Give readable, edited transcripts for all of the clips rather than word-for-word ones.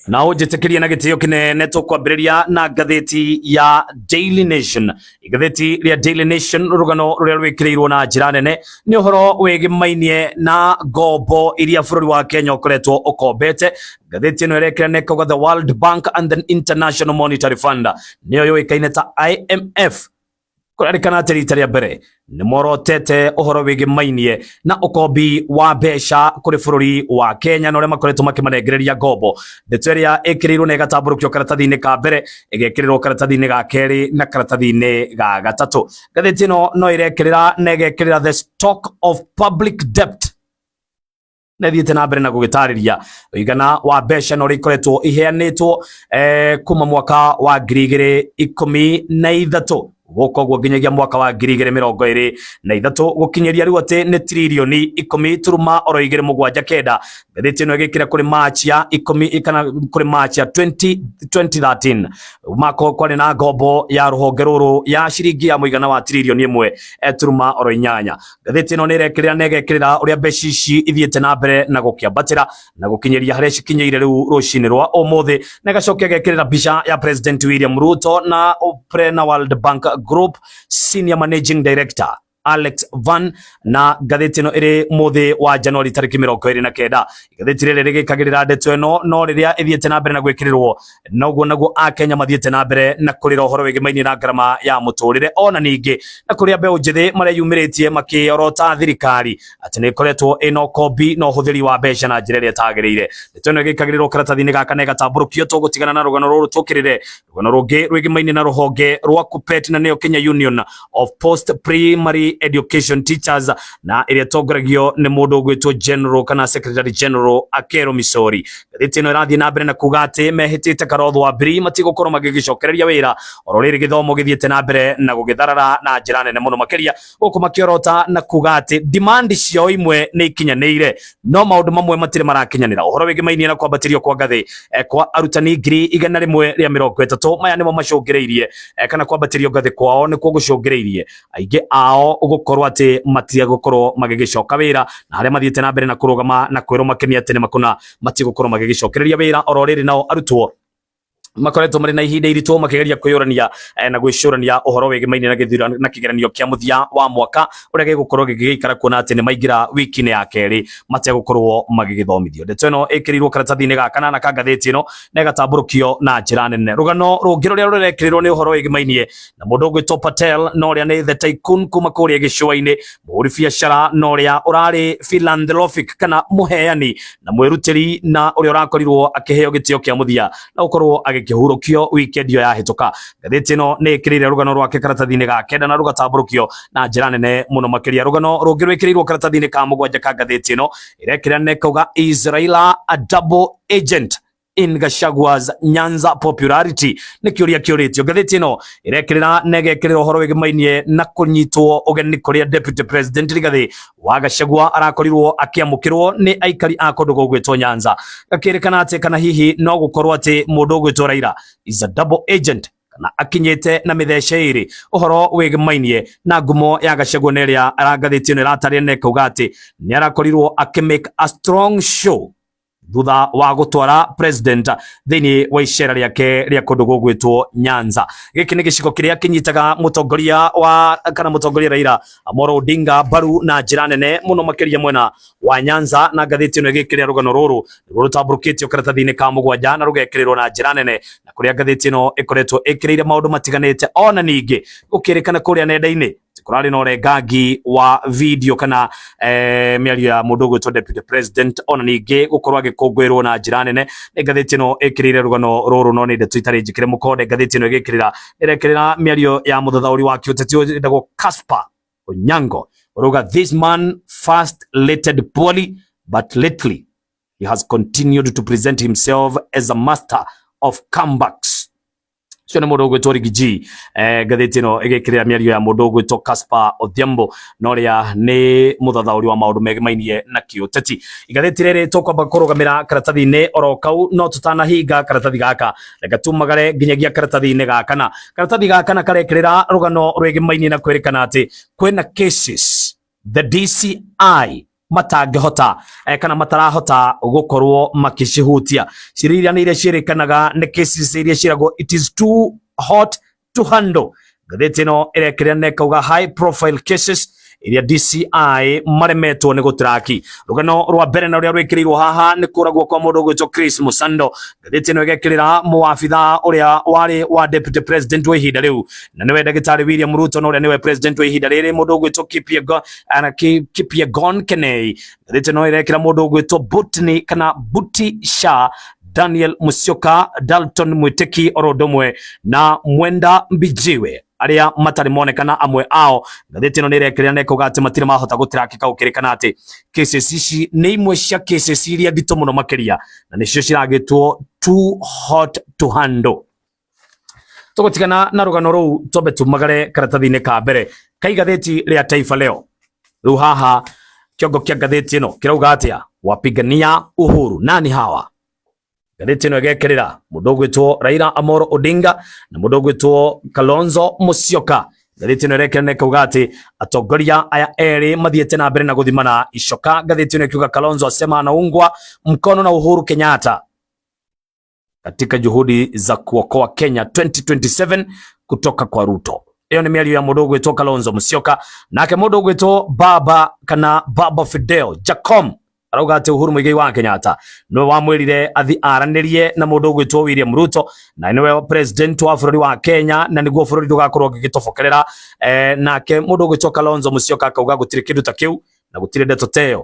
Na ũnjĩtĩkĩrie na gĩtĩo kĩnene tũkwambĩrĩria na ngathĩti ya Daily Nation. Igathĩti rĩa Daily Nation, rũgano rũrĩa rwĩkĩrĩirwo na njĩra nene nĩ ũhoro wĩgĩmainie na ngombo iria bũrũri wa Kenya ũkoretwo ũkombete. Ngathĩti ĩno ĩrekĩra na ĩkauga the World Bank and the International Monetary Fund, nĩyo yũĩkaine ta IMF, kũrerĩkana atĩ rita rĩa mbere nĩ morotete ũhoro wĩgĩmainie na ũkombi wa mbeca kũrĩ bũrũri wa Kenya na ũrĩa makoretwo makĩmanengereria ngombo. Ndeto ĩrĩa ĩkĩrĩirwo na ĩgatambũrũkio karatathi-inĩ ka mbere, ĩgekĩrĩrwo karatathi-inĩ ga kerĩ na karatathi-inĩ ga gatatũ. Ngathĩti ĩno no ĩrekĩrĩra na ĩgekĩrĩra the stock of public debt, na ĩthiĩte na mbere na gũgĩtarĩria ũigana wa mbeca na ũrĩa ikoretwo iheanĩtwo kuma mwaka wa 2013 gũka ũguo nginyagia mwaka wa 2023, gũkinyĩria rĩu atĩ nĩ tiririoni 10.279. Ngathĩti ĩno ĩgĩkĩra kũrĩ March ya 10 kana kũrĩ March ya 2013 mako kwarĩ na ngombo ya rũhonge rũrũ ya ciringi ya mũigana wa tiririoni 1.8. Ngathĩti ĩno nĩ ĩrekĩrĩra na ĩgekĩrĩra ũrĩa mbeca ici ithiĩte na mbere na gũkĩambatĩra na gũkinyĩria harĩa cikinyĩire rĩu rũcinĩ rwa ũmũthĩ, na ĩgacoka ĩgekĩrĩra mbica ya President William Ruto na na World Bank Group Senior Managing Director Alex Van. Na ngathĩti ĩno ĩrĩ mũthĩ wa Januari tarĩki 29. Igathĩti rĩrĩ rĩgĩkagĩrĩra ndeto ĩno, no rĩrĩa ĩthiĩte na mbere na gwĩkĩrĩrwo noguo naguo Akenya mathiĩte na mbere na kũrĩra ũhoro wĩgĩmainie na ngarama ya mũtũrĩre, ona ningĩ na kũrĩa mbeũ njĩthĩ mareyumĩrĩtie makĩorota thirikari atĩ nĩ ĩkoretwo ĩna ũkombi na ũhũthĩri wa mbeca na njĩra ĩrĩa ĩtagĩrĩire. Ndeto ĩno ĩgĩkagĩrĩrwo karatathi-inĩ gaka na ĩgatambũrũkio. Tũgũtigana na rũgano rũrũ tũkĩrĩre rũgano rũngĩ rwĩgĩmainie na rũhonge rwa KUPPET, na nĩyo Kenya Union of Post Primary Education Teachers, na ĩrĩa ĩtongoragio nĩ mũndũ ũgwĩtwo General kana Secretary General Akero Misori. Ngathĩti ĩno ĩrathiĩ na mbere na kuga atĩ mehĩtĩte Karotho wa Mbiri matigũkorwo magĩgĩcokereria wĩra oro rĩrĩ gĩthomo gĩthiĩte na mbere na gũgĩtharara na njĩra nene mũno makĩria, gũkũ makĩorota na kuga atĩ demand ciao imwe nĩ ikinyanĩire no maũndũ mamwe matirĩ marakinyanĩra. Ũhoro wĩgĩmainie na kwambatĩrio kwa ngathĩ kwa arutani 130,000, maya nĩmo macũngĩrĩirie kana kwambatĩrio ngathĩ kwao nĩkuo gũcũngĩrĩirie aingĩ ao gũkorwo atĩ matigũkorwo magĩgĩcoka wĩra, na harĩa mathiĩte na mbere na kũrũgama na kwĩrwo makenia atĩ nĩ makũna matigũkorwo magĩgĩcokereria wĩra. Oro rĩrĩ nao arutwo makoretwo marĩ na ihinda iritũ makĩgeria kwĩyũrania na gwĩcũrania ũhoro wĩgĩmainie na gĩthurano na kĩgeranio kĩa mũthia wa mwaka ũrĩa gĩgũkorwo gĩgĩikara, kuona atĩ nĩ maingĩra wiki-inĩ ya kerĩ mategũkorwo magĩgĩthomithio. Ndeto ĩno ĩkĩrĩirwo karatathi-inĩ ga kanana ka ngathĩti ĩno na ĩgatambũrũkio na njĩra nene. Rũgano rũngĩ rũrĩa rũrekĩrĩrwo nĩ ũhoro wĩgĩmainie na mũndũ ũgwĩtwo Patel, na ũrĩa nĩ the tycoon kuma kũrĩa gĩcũa-inĩ, mũhũri biacara na ũrĩa ũrarĩ philanthropic kana mũheani na mwĩrutĩri, na ũrĩa ũrakorirwo akĩheo gĩtĩo kĩa mũthia na gũkorwo agĩkĩhurũkio weekend ĩyo yahĩtũka. Ngathĩti ĩno nĩ ĩkĩrĩire rũgano rwake karatathi-inĩ ga kenda na rũgatambũrũkio na njĩra nene mũno makĩria. Rũgano rũngĩ rwĩkĩrĩirwo karatathi-inĩ ka mũgwanja ka ngathĩti ĩno ĩrekĩra na ĩkauga, "Is Raila a double agent in Gachagua's Nyanza popularity?" Nĩ kĩũria kĩũrĩtio. Ngathĩti ĩno ĩrekĩrĩra na ĩgekĩrĩra ũhoro wĩgĩmainie na kũnyitwo ũgeni kũrĩa Deputy President Rigathi wa Gachagua arakorirwo akĩamũkĩrwo nĩ aikari a kũndũ gũgwĩtwo Nyanza. Gakĩrĩkana atĩ kana hihi no gũkorwo atĩ mũndũ ũgwĩtwo Raila is a double agent kana akinyĩte na mĩthece ĩrĩ, ũhoro wĩgĩmainie na ngumo ya Gachagua, na ĩrĩa ngathĩti ĩno ĩratarĩria na ĩkauga atĩ nĩ arakorirwo akĩ make a strong show thutha wa gũtwara president thĩinĩ wa icera rĩake rĩa kũndũ gũgwĩtwo Nyanza. Gĩkĩ nĩ gĩcigo kĩrĩa kĩnyitaga mũtongoria wa kana mũtongoria Raila Amolo Odinga mbaru na njĩra nene mũno makĩria mwena wa Nyanza, na ngathĩti ĩno ĩgĩkĩrĩra rũgano rũrũ nĩruo rũtambũrũkĩtio karatathi-inĩ ka mũgwanja na rũgekĩrĩrwo na njĩra nene, na kũrĩa ngathĩti ĩno ĩkoretwo ĩkĩrĩire maũndũ matiganĩte. Ona ningĩ gũkĩrĩkana kũrĩa nenda-inĩ kũrarĩ na ũrengangi wa video kana mĩario ya mũndũ ũgwĩtwo Deputy President, ona ningĩ gũkorwo agĩkũngũĩrwo na njĩra nene. Nĩ ngathĩti ĩno ĩkĩrĩire rũgano rũrũ, no nĩ ndeto itarĩ njĩkĩre mũkonde. Ngathĩti ĩno ĩgĩkĩrĩra ĩrekĩrĩra mĩario ya mũthathaũri wa kĩũteti wĩtagwo Casper Onyango, ũrauga, "This man first rated poorly, but lately he has continued to present himself as a master of comebacks." Ũcio nĩ mũndũ ũgwĩtwo Riggy G. Ngathĩti ĩno ĩgĩkĩrĩra mĩario ya mũndũ ũgwĩtwo Casper Odhiambo, na ũrĩa nĩ mũthathaũri wa maũndũ megĩmainie na kĩũteti. Igathĩti rĩrĩ tũkwamba kũrũgamĩra karatathi-inĩ oro kau, no tũtanahinga karatathi gaka, reke tumagare nginyagia karatathi-inĩ ga kana. Karatathi ga kana karekĩrĩra rũgano rwĩgĩmainie na kwĩrĩkana atĩ kwĩna cases the DCI matangĩhota kana matarahota gũkorwo makĩcihutia. Ciira iria nĩ iria ciĩrĩkanaga nĩ cases iria ciĩragwo it is too hot to handle. Ngathĩti ĩno ĩrekĩrĩra na ĩkauga high profile cases iria DCI maremetwo nĩ gũtraki. Rũgano rwa mbere na rũrĩa rwĩkĩrĩirwo haha nĩ kũragwo kwa mũndũ ũgwĩtwo Chris Musando. Ngathĩti ĩno ĩgekĩrĩra mũwabitha ũrĩa warĩ wa deputy president wa ihinda rĩu na nĩwe ndagĩtarĩ William Ruto na ũrĩa nĩwe president wa ihinda rĩrĩ, mũndũ ũgwĩtwo Kipyegon Kenei. Ngathĩti ĩno ĩrekĩra mũndũ ũgwĩtwo Butni kana Buti Shah, Daniel Musyoka, Dalton Mwitiki oro ũndũ ũmwe na Mwenda Mbijiwe arĩa matarĩ monekana amwe ao. Ngathĩti ĩno nĩ ĩrekĩrĩra na ĩkauga atĩ matirĩ mahota gũtirakĩka gũkĩrĩkana atĩ cases ici nĩ imwe cia cases iria nditũ mũno makĩria na nĩcio ciragĩtwo too hot to handle. Tũgũtigana na rũgano rũu twambe tumagare karatathi-inĩ ka mbere ka igathĩti rĩa Taifa Leo. Rĩu haha kĩongo kĩa ngathĩti ĩno kĩrauga atĩa? Wapigania uhuru nani hawa? Ngathĩti ĩno ĩgekĩrĩra mũndũ ũgwĩtwo Raila Amolo Odinga na mũndũ ũgwĩtwo Kalonzo Musyoka. Ngathĩti ĩno ĩrekĩra na ĩkauga atĩ atongoria aya erĩ mathiĩte na mbere na gũthimana icoka. Ngathĩti ĩno ĩkiuga Kalonzo asema anaungwa mkono na Uhuru Kenyatta katika juhudi za kuokoa Kenya 2027 kutoka kwa Ruto. Iyo nĩ mĩario ya mũndũ ũgwĩtwo Kalonzo Musyoka. Nake mũndũ ũgwĩtwo Baba kana Baba Fidel Jacom arauga atĩ Uhuru Muigai wa Kenyatta nĩwe wamwĩrire athi aranĩrie na mũndũ ũgwĩtwo William Ruto na nĩwe president wa bũrũri wa Kenya na nĩguo bũrũri ndũgakorwo ũgĩgĩtobokerera. Nake mũndũ ũgwĩtwo Kalonzo Musyoka akauga gũtirĩ kĩndũ ta kĩu na gũtirĩ ndeto ta ĩyo,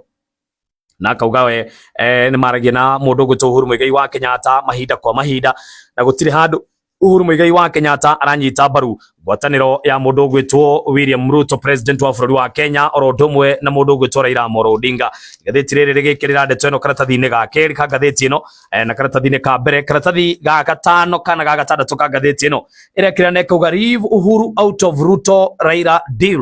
na akauga we nĩ maragia na mũndũ ũgwĩtwo Uhuru Muigai wa Kenyatta mahinda kwa mahinda na gũtirĩ handũ Uhuru Muigai wa Kenyatta aranyita mbaru ngwatanĩro ya mũndũ ũgwĩtwo William Ruto president wa bũrũri wa Kenya oro ũndũ ũmwe na mũndũ ũgwĩtwo Raila Amolo Odinga. Igathĩti rĩrĩ rĩgĩkĩrĩra ndeto ĩno karatathi-inĩ ga kerĩ ka ngathĩti ĩno na karatathi-inĩ ka mbere, karatathi ga gatano kana ga gatandatũ ka ngathĩti ĩno ĩrekĩra na ĩkauga leave Uhuru out of Ruto Raila deal.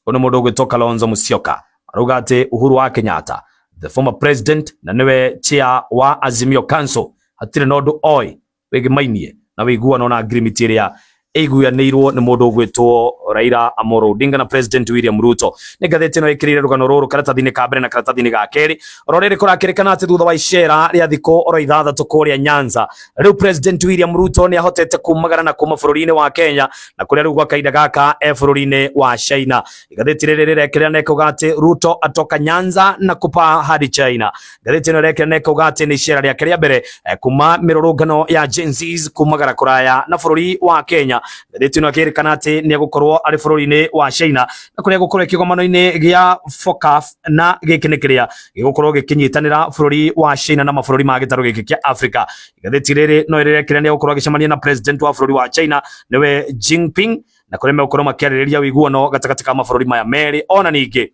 Ũyũ nĩ mũndũ ũgwĩtwo Kalonzo Musyoka arauga atĩ Uhuru wa Kenyatta the former president na nĩwe chair wa Azimio Council hatirĩ na ũndũ oĩ wĩgĩmainie na wĩiguano na ngirimiti ĩrĩa ĩiguanĩirwo nĩ mũndũ ũgwĩtwo Raila Amolo Odinga na President William Ruto. Nĩ ngathĩti ĩno ĩkĩrĩire rũgano rũrũ karatathi-inĩ ka mbere na karatathi-inĩ ga kerĩ. Oro rĩrĩ kũrakĩrĩkana atĩ thutha wa icera rĩa thikũ oro ithathatũ kũrĩa Nyanza, rĩu President William Ruto nĩ ahotete kumagara na kuma bũrũri-inĩ wa Kenya na kũrĩa rĩu gwa kahinda gaka e bũrũri-inĩ wa China. Igathĩti rĩrĩ rĩrekĩrĩra na ĩkauga atĩ Ruto atoka Nyanza na kupaa hadi China. Ngathĩti ĩno ĩrekĩra na ĩkauga atĩ nĩ icera rĩake rĩa mbere kuma mĩrũrũngano ya Gen Zs kumagara kũraya na bũrũri wa Kenya. Ngathĩti ĩno ĩkĩrĩkana atĩ nĩ egũkorwo arĩ bũrũri-inĩ wa China na kũrĩa egũkorwo kĩgomano-inĩ gĩa FOCAF, na gĩkĩ nĩ kĩrĩa gĩgũkorwo gĩkĩnyitanĩra bũrũri wa China na mabũrũri ma gĩtarũ gĩkĩ kĩa Africa. Igathĩti rĩrĩ no rĩrekĩra nĩ egũkorwo agĩcemania na president wa bũrũri wa China nĩwe Jinping, na kũrĩa megũkorwo makĩarĩrĩria ũiguano gatagatĩ ka mabũrũri maya merĩ. Ona ningĩ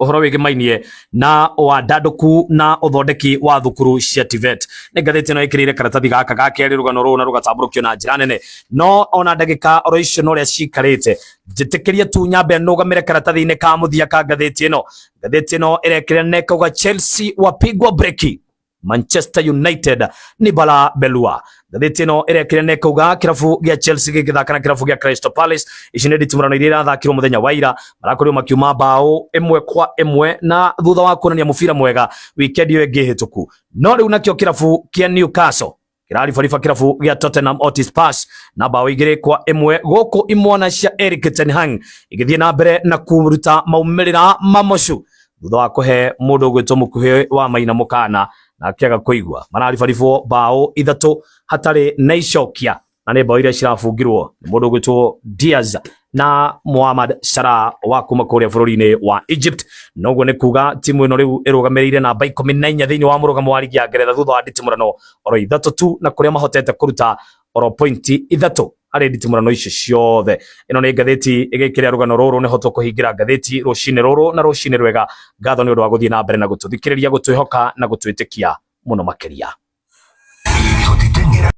ũhoro wĩgĩmainie na wandandũku na ũthondeki wa thukuru cia TVET. Nĩ ngathĩti ĩno ĩkĩrĩire karatathi gaka ga kerĩ rũgano rũrũ na rũgatambũrũkio na njĩra nene, no ona ndagĩka oro icio na ũrĩa cikarĩte njĩtĩkĩrie tu nyambe nũgamĩre karatathi-inĩ ka mũthia ka ngathĩti ĩno. Ngathĩti ĩno ĩrekĩra na ĩkauga Chelsea wapigwa breki, Manchester United ni bala belua. Ngathĩti ĩno ĩrekĩra na ĩkauga kĩrabu gĩa Chelsea gĩgĩthaka na kĩrabu gĩa Crystal Palace. Ici nĩ nditimũrano iria irathakirwo mũthenya wa ira, marakorirwo makiuma mbaũ 1-1 na thutha wa kuonania mũbira mwega wikendi ĩyo ĩngĩ hĩtũku. No rĩu nakĩo kĩrabu kĩa Newcastle kĩraribariba kĩrabu gĩa Tottenham Hotspur na mbaũ 2-1, gũkũ imwana cia Erik ten Hag igĩthiĩ na mbere na kũruta maumĩrĩra mamocu thutha wa kũhe mũndũ ũgwĩtwo mũkuhĩ wa Maina mũkana na akĩaga kũigua. Mararibaribwo mbaũ 3 hatarĩ na icokia, na nĩ mbaũ iria cirabungirwo nĩ mũndũ ũgwĩtwo Diaz na Mohamed Salah wa kuma kũrĩa bũrũri-inĩ wa Egypt. Noguo nĩ kuga timu ĩno rĩu ĩrũgamĩrĩire namba 14 thĩinĩ wa mũrũgamo wa ligi ya Ngeretha thutha wa nditimũrano oro 3 tu, na kũrĩa mahotete kũruta oro pointi 3 harĩ nditimũrano icio ciothe. Ĩno nĩ ngathĩti ĩgĩkĩrĩa rũgano rũrũ, nĩho tũkũhingĩra ngathĩti rũcinĩ rũrũ na rũcinĩ rwega. Ngatho nĩ ũndũ wa gũthiĩ na mbere na gũtũthikĩrĩria, gũtwĩhoka na gũtwĩtĩkia mũno makĩria.